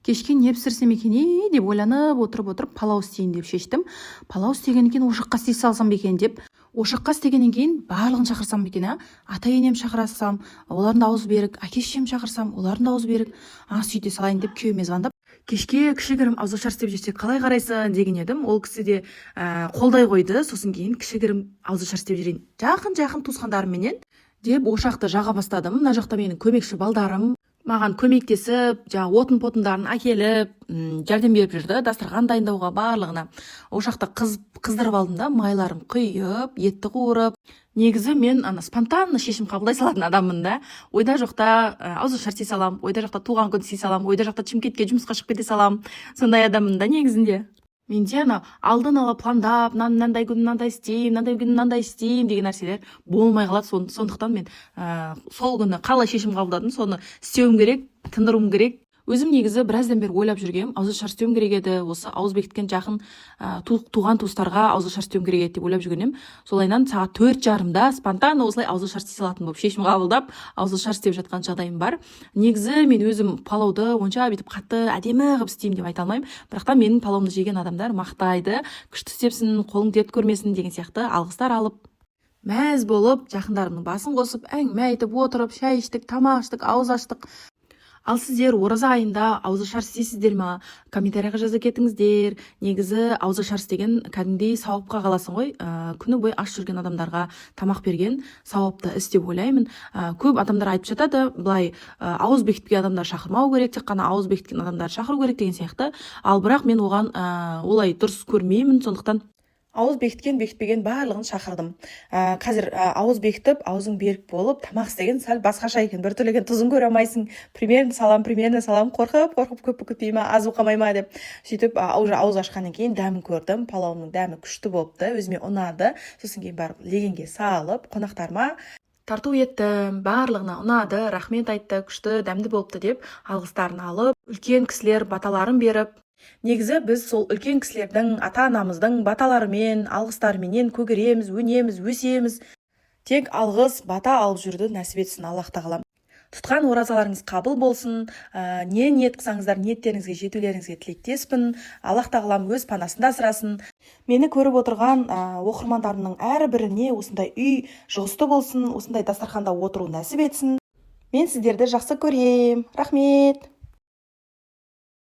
Кешке не пісірсем екен, ей, деп ойланып отырып отырып, палау істейін деп шештім. Палау істегеннен кейін ошаққа істей салсам ба екен деп, ошаққа істегеннен кейін барлығын шақырсам ба екен, а? ата енем шақырсам, олардың да аузы берік, әке шешем шақырсам, олардың да аузы берік, а, сөйте салайын деп, күйеуіме звондап, кешке кішігірім ауызашар істеп жіберсек, қалай қарайсың деген едім. Ол кісі де қолдай қойды. Сосын кейін кішігірім ауызашар істеп жіберейін жақын жақын туысқандарымменен деп, ошақты жаға бастадым. Мына жақта менің көмекші балдарым маған көмектесіп, жаңағы отын потындарын әкеліп, жәрдем беріп жүрді дастархан дайындауға, барлығына. Ошақты қыздырып алдым да, майларын құйып, етті қуырып. Негізі мен ана спонтанно шешім қабылдай салатын адаммын да. Ойда жоқта ауызашар істей саламын, ойда жоқта туған күн істей саламын, ойда жоқта Шымкентке жұмысқа шығып кете саламын. Сондай адаммын да. Негізінде менде ана алдын ала пландап, мынандай күні мынандай істеймін, мынандай күні мынандай істеймін деген нәрселер болмай қалады. Сондықтан мен сол күні қалай шешім қабылдадым, соны істеуім керек, тындыруым керек. Өзім негізі біраздан бері ойлап жүргенмін, ауызашар істеуім керек еді, осы ауыз бекіткен жақын туған туыстарға ауызашар істеуім керек еді деп ойлап жүрген едім. Солайынан сағат 4:30-да спонтанно осылай ауызашар істей салатын болып шешім қабылдап, ауызашар істеп жатқан жағдайым бар. Негізі мен өзім палауды онша бүйтіп қатты әдемі қылып істеймін деп айта алмаймын, бірақ та менің палауымды жеген адамдар мақтайды, күшті істепсің, қолың дерт көрмесін деген сияқты алғыстар алып, мәз болып, жақындарымның басын қосып, әңгіме айтып отырып, шай іштік, тамақ іштік, ауыз аштық. Ал сіздер ораза айында ауызашар істейсіздер ма? Комментарийға жаза кетіңіздер. Негізі ауызашар істеген кәдімгідей сауапқа қаласың ғой. Күні бойы аш жүрген адамдарға тамақ берген сауапты іс деп ойлаймын. Көп адамдар айтып жатады былай, ауыз бекітпеген адамдар шақырмау керек, тек қана ауыз бекіткен адамдарды шақыру керек деген сияқты. Ал бірақ мен оған олай дұрыс көрмеймін. Сондықтан ауыз бекіткен, бекітпеген, барлығын шақырдым. Қазір ауыз бекітіп, аузың берік болып тамақ істеген сәл басқаша екен, біртүрлі екен, тұзын көре алмайсың. Примерно салам, примерно салам, қорқып қорқып, көп болып кетпей ма, аз болып қалмай ма деп. Сөйтіп уже ауыз ашқаннан кейін дәмін көрдім. Палауымның дәмі күшті болыпты, өзіме ұнады. Сосын кейін барып легенге салып, қонақтарыма тарту еттім. Барлығына ұнады, рахмет айтты, күшті, дәмді болыпты деп алғыстарын алып, үлкен кісілер баталарын беріп. Негізі біз сол үлкен кісілердің, ата анамыздың баталарымен, алғыстарыменен көгереміз, өнеміз, өсеміз. Тек алғыс, бата алып жүруді нәсіп етсін Аллах тағалам. Тұтқан оразаларыңыз қабыл болсын. Не ниет қылсаңыздар, ниеттеріңізге жетулеріңізге тілектеспін. Аллах тағалам өз панасында асырасын. Мені көріп отырған оқырмандарымның әрбіріне осындай үй жұғысты болсын, осындай дастарханда отыру нәсіп етсін. Мен сіздерді жақсы көрем, рахмет.